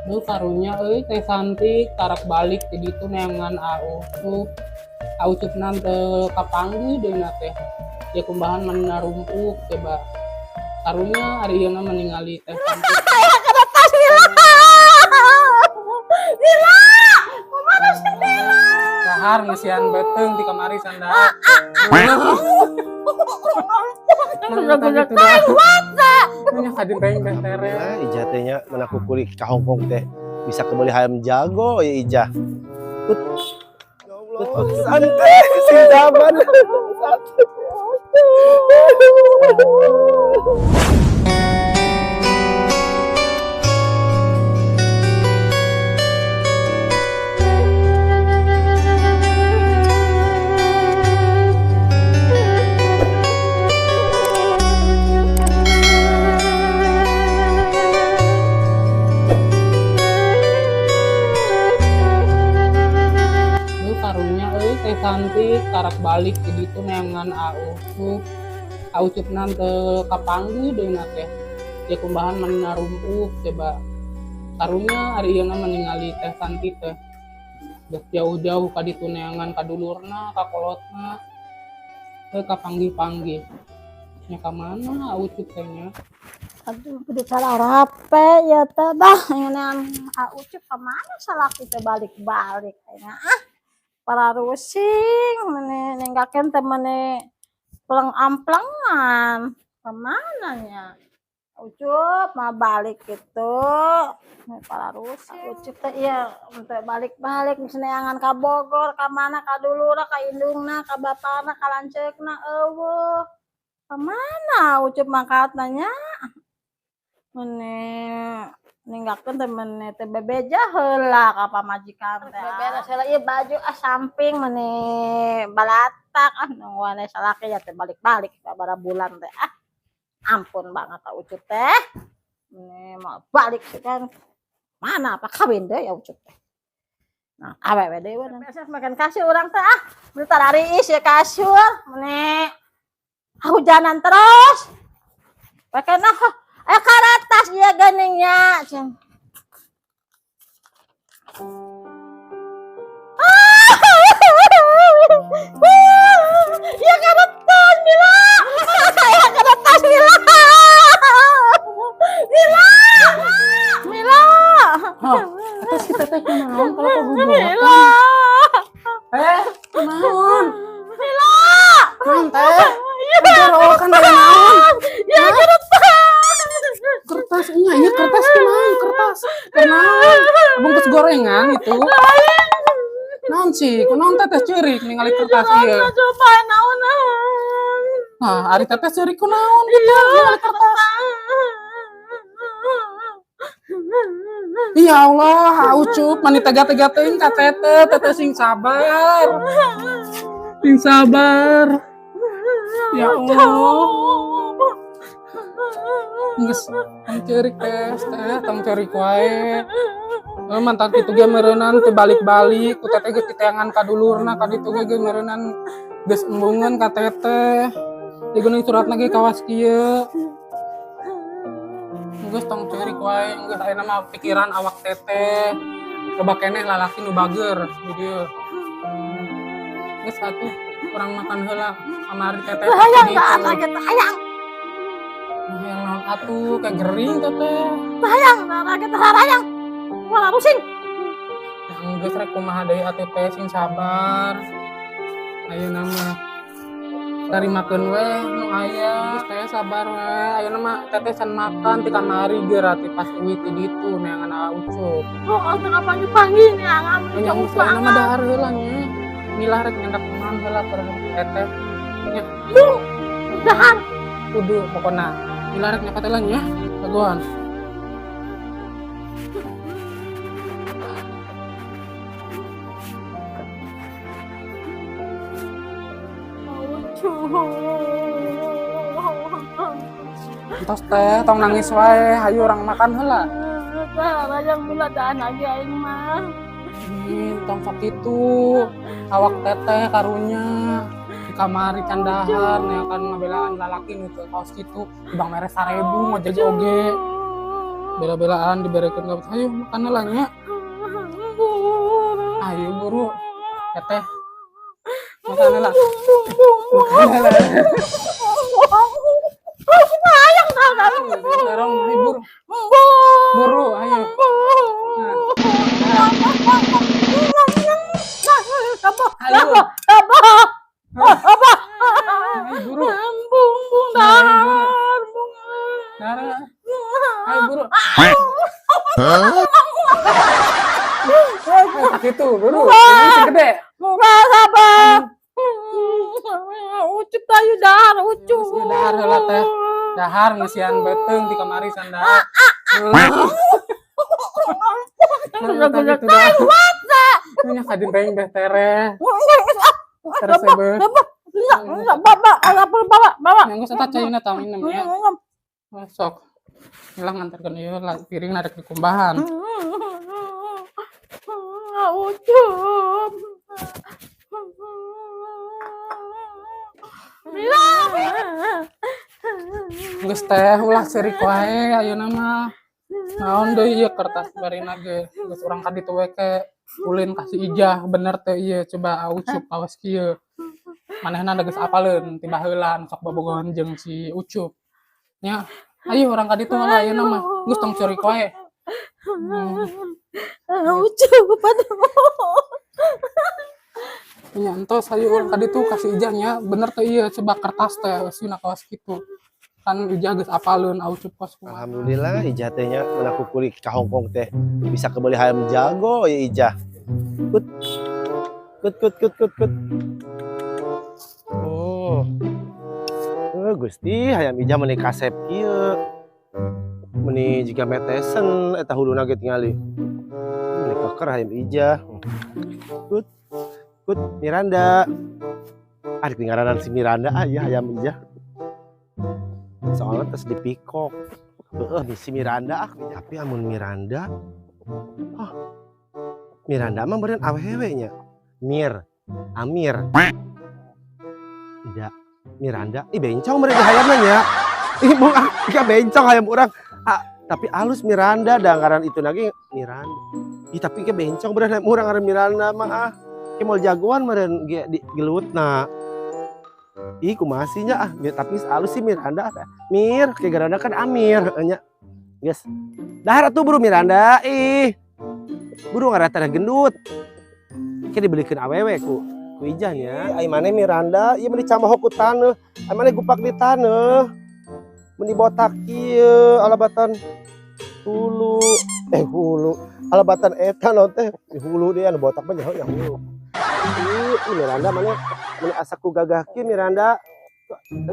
Duh karunya euy Teh Santi karak balik ti ditu neangan A Ucup. A Ucupna teu kapanggih deui na teh. Ya kumbahan mani narumpuk coba. Karunya ari ieu mah ningali Teh Santi. Aya kertas Mila. Mila, mana sih Mila? Dahar ngeusian beuteung ti kamari sandar. Bener-bener Nya kadin teh teh tere. Nah, Ijah teh nya mana kukuli ka Hongkong teh bisa kebeli hayam jago ya Ijah. Tut. Ya Allah, santai sing zaman. Santai. Duh karunya euy Teh Santi karak balik ti ditu neangan A Ucup. A Ucupna teu kapanggih deui na teh. Ya kumbahan mani narumpuk coba. Karunya ari ieu mah ningali Teh Santi teh. Geus jauh-jauh ka ditu neangan ka dulurna, ka kolotna. Teu kapanggih-panggih. Nya ka mana A Ucup teh nya? Aduh, kudu cara rape ya teh dah. Ngeunaan A Ucup ka mana salaki teh balik-balik ayeuna ah. Para rusing meni ninggakeun teh meni pleng-amplengan. Ka mana nya? Ucup mah balik gitu. Para rusing. Ucup teh ieu teh balik-balik geus neangan ka Bogor, ka mana ka dulurna, ka indungna, ka bapana, ka lanceukna eueuh. Ka mana Ucup mangkatna nya? Meni ninggakeun teh meni teh bebeja heula ka pamajikan teh. Beberes heula ieu baju ah samping meni balatak ah nungguan salaki ya teh balik-balik sabaraha bulan teh ah. Ampun banget ah Ucup teh. Meni mau balik sih kan. Mana apa kawin deui ya Ucup teh. Nah, awewe deui we. Biasa makan kasur urang teh ah. Meni tarariis ya kasur meni hujanan terus. Pakai nah karatas ieu geuning nya. Ya karatas Mila. Ya karatas Mila. Mila. Mila. Hah, eta si teteh kunaon kalau kok gugup? Mila. Kunaon? Mila. Naon teh? Jorokan dari naon? Ya karatas. Kertas nya, ieu kertas kunaon? Kertas. Kunaon? Bungkus gorengan itu. Naon sih? Kunaon teteh ceurik ningali kertas ieu? Coba naon. Nah, ari teteh ceurik kunaon gitu ningali kertas. Ya Allah, Ucup mani tega-tega teuing ka teteh, teteh sing sabar. Sing sabar. Ya Allah. Geus tong ceurik teh, teh tong ceurik wae. Mantan kitu ge meureunnan teu balik-balik, ku teteh geus diteangan ka dulurna ka ditu ge meureunnan geus embungeun ka teteh. Di geuning suratna ge kawas kieu. Geus tong ceurik wae, geus ayeuna mah pikiran awak teteh. Coba keneh lalaki nu bager di dieu. Geus atuh urang makan heula kamari teteh. Hayang ka kita hayang. Hayang naon atuh kayak gering teteh. Hayang kita hayang. Wala pusing. Yang geus rek kumaha deui atuh teh sing sabar. Ayeuna mah tarimakeun we nu aya. Geus teh sabar we. Ayeuna mah teteh can makan ti kamari geura ti pas uwi ti ditu neangan A Ucup. Oh, teu kapanggih-panggih neangan Nya geus ayeuna mah dahar heula nya. Milah rek nyandak kumaha heula keur teteh. Nya. Dahar. Kudu pokona. Milah rek nyokot heula nya. Jagoan. Entos teh, tong nangis wae, hayu urang makan heula. Teh, hayang mila daan lagi aing mah. Ih, tong sok kitu. Awak teteh karunya di kamari can dahar nya kan ngabelaan lalaki nu teu kaos kitu, ibang mere 1000 ngojek oge. Bela-belaan diberekeun ka, ayo makan lah nya. Ayo buru. Ya teh. Makan lah. Makan lah. Dorong, ayo buru. Buru, ayo. Nah. Ayo. Ayo buru. Dahar. Ayo buru. Tak itu, buru. Ini segede. Sabar. Ucup tayu dahar, ucup. Geus dahar heula teh. Dahar ngeusian beuteung ti kamari sandar. Gitu dah. Nya kadinteng beh tereh. Terus beuh. Bawa. Yang geus eta caina tah minum ya. Sok. Ilang nganterkeun ieu lah piring narek di kumbahan. Ucup. Geus teh ulah ceurik wae ayeuna mah. Naon deui ieu kertas barina ge. Geus urang ka ditu we ke ulin ka si Ijah bener teh ieu coba Ucup awas kieu. Manehna da geus apaleun ti baheula sok bobogohan jeung si Ucup. Nya, ayo urang ka ditu lah ayeuna mah. Geus tong ceurik wae. Ucup aduh. Nya entos ayo urang ka ditu ka si Ijah nya bener teh ieu coba kertas teh eusina kawas kitu. Kan Ijah geus apaleun Ucup kos kumaha. Alhamdulillah Ijah teh nya meunang kukulik ka Hongkong teh bisa kebeli hayam jago ya Ijah. Kut. Kut kut kut kut kut. Oh. Gusti hayam Ijah meuni kasep kieu. Meuni jiga metesen eta huluna ge tingali. Meuni keker hayam Ijah. Kut. Kut Miranda. Ah dingaranan si Miranda ah ya hayam Ijah. Soalnya terus dipikok. Heeh si Miranda ah tapi amun Miranda. Oh. Miranda mah meureun awewe nya. Mir, Amir. Tidak. Miranda, ih bencong meureun hayamna nya. Ih bukan, ah, bencong hayam urang. Ah, tapi alus Miranda da ngaran itu lagi Miranda. Ih tapi ke bencong meureun hayam urang ngaran Miranda mah ah. Ke moal jagoan meureun ge di gelutna. Ih kumaha sih nya ah, tapi alus sih Miranda. Mir, ke garana kan Amir nya. Geus. Dahar atuh buru Miranda, ih. Buru ngaran gendut. Ke dibelikeun awewe ku Ijah nya. Ai maneh Miranda, ieu meuni camaho ku taneuh. Ai maneh gupak di taneuh. Meuni botak ieu alabatan hulu. Hulu. Alabatan eta naon teh? Hulu deui anu botak mah nyaho nya hulu. Ih, Miranda maneh meuni asa ku gagah kieu Miranda.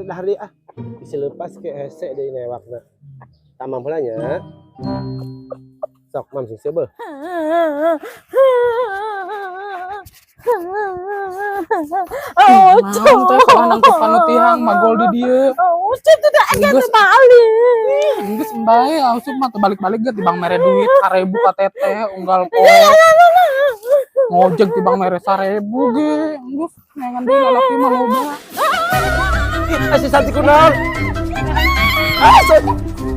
Dahar deui ah. Bisi leupas ke hese deui newakna. Tamam heula nya. Sok mam sing seubeuh. Naon teh kalah nangkep panu tihang magol di dieu. Ucup teh aya teh balik. Geus bae Ucup mah teu balik-balik ge tibang mere duit 1000 ka teteh unggal poe. Ngojek tibang mere 1000 ge. Geus neangan deui lalaki mah loba. Ih, si Santi kunaon? Ah,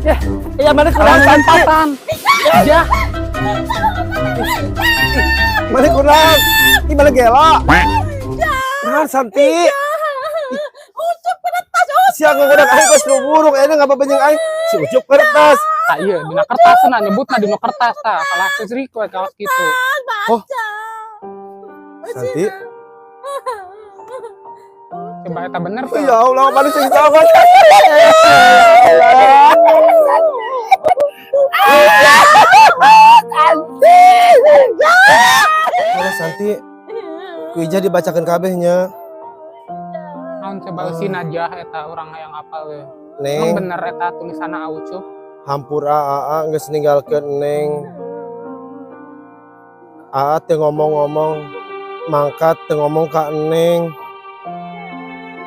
ya, ya mana kunaon lompatan. Ijah. Mana kunaon? Ih, mana gelo? Kunaon Santi? Ucup kertas, Ucup. Sia ngogodak aing kos nu buruk, ayeuna ngapa jeung aing? Si Ucup kertas. Tah ieu dina kertasna nyebutna dina kertas tah, kalah ceurik we kaos kitu. Oh. Santi. Coba eta bener tuh. Ya Allah, mana sing sabar. Santi. Mana Santi? Ku Ijah dibacakeun kabeh nya. Naon coba eusina Jah eta urang hayang apal we. Neng. Emang bener eta tulisanna Ucup? Hampura aa geus ninggalkeun Neng. Aa teu ngomong-ngomong, mangkat teu ngomong ka Neng.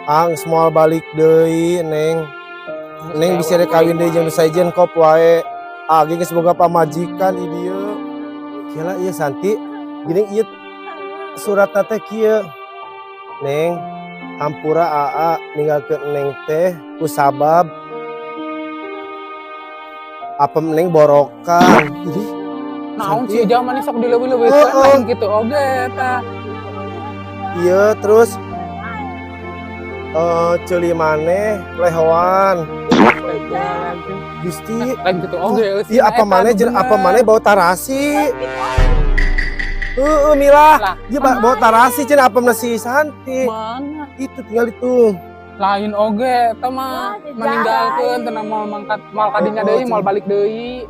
Aa geus moal balik deui Neng. Neng bisa rek kawin deui jeung nu sajen kop wae. Aa ge geus boga pamajikan di dieu. Kela ieu Santi, geuning ieu suratna teh kieu. Neng, hampura aa ninggalkeun Neng teh ku sabab Apem neng borokan. Ini Naon Santi. sih zaman sok dileuwih-leuwih Heeh. lain gitu oge eta. Iya, terus ceuli maneh lehoan. Gusti. Lain gitu oge. Iya, apa maneh jeung apa maneh bau tarasi. Heeh, Mila. Lah, Dia bau tarasi cenah apem si Santi. Mana? Itu tinggal itu. Lain oge eta mah Wah, meninggalkeun teu moal mangkat moal kadinya deui, moal balik deui.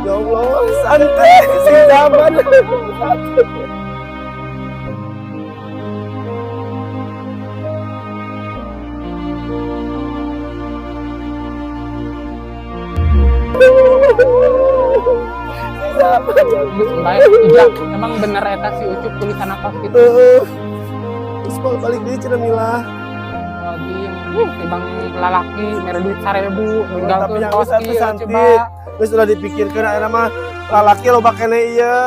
Ya Allah, Santi, si zaman. Geus bae ijak emang bener eta si Ucup tulisan apa gitu. Heeh. Terus mau balik deui cenah Mila. Lagi tibang lalaki mere duit 1000 Tapi ninggalkeun yang kos geus kieu Santi. coba. Geus udah dipikirkeun ayeuna mah lalaki loba keneh ieu.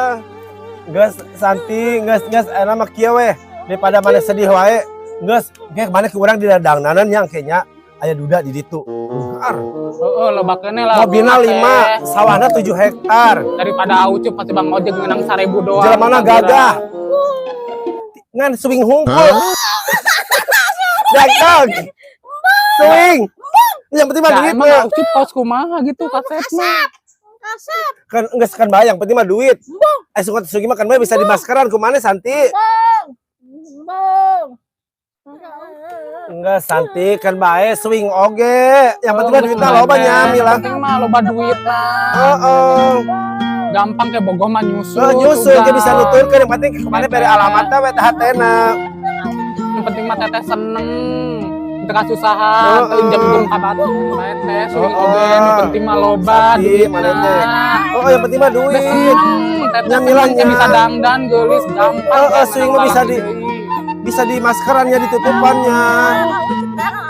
Geus Santi, geus geus ayeuna mah kieu weh. Daripada maneh sedih wae, geus ge maneh ku urang di dangdanan yang kayaknya aya duda di ditu. Ar, Heeh, loba keneh lah. mobilna teh. 5, sawahna 7 hektar. Daripada Ucup pasti bang ojek ngenang 1000 doang. Jelemana gagah. Ngan swing hungkul. Dagang. Swing. Yang penting mah Ya, duit emang mah. Ucup kos kumaha gitu kasetna. Kasep. Kan geus kan bayang, penting mah duit. Eh suka sugi mah kan bae bisa dimaskeran kumaha Santi. Bang. Bang. Enggak Santi kan bae swing oge. Yang penting mah duitna loba nya Mila. Yang penting mah loba duit lah. Heeh. Gampang kayak bogoh mah nyusul. Heeh, nyusul ge bisa tugas. nuturkeun yang penting kemana bere alamatna we teh hatena. Yang penting mah teteh seneng. Teu kasusahan, teu injem-injem ka batur bae teh swing oge. Nu penting mah loba Santi, duitna. mana teh. Oh, yang penting mah Udah duit. seneng, teteh Nya Mila seneng, nya. bisa dangdan geulis gampang. Heeh, kayak swing menang mah bisa lalaki deui. Bisa di maskerannya ditutupannya. Ucup.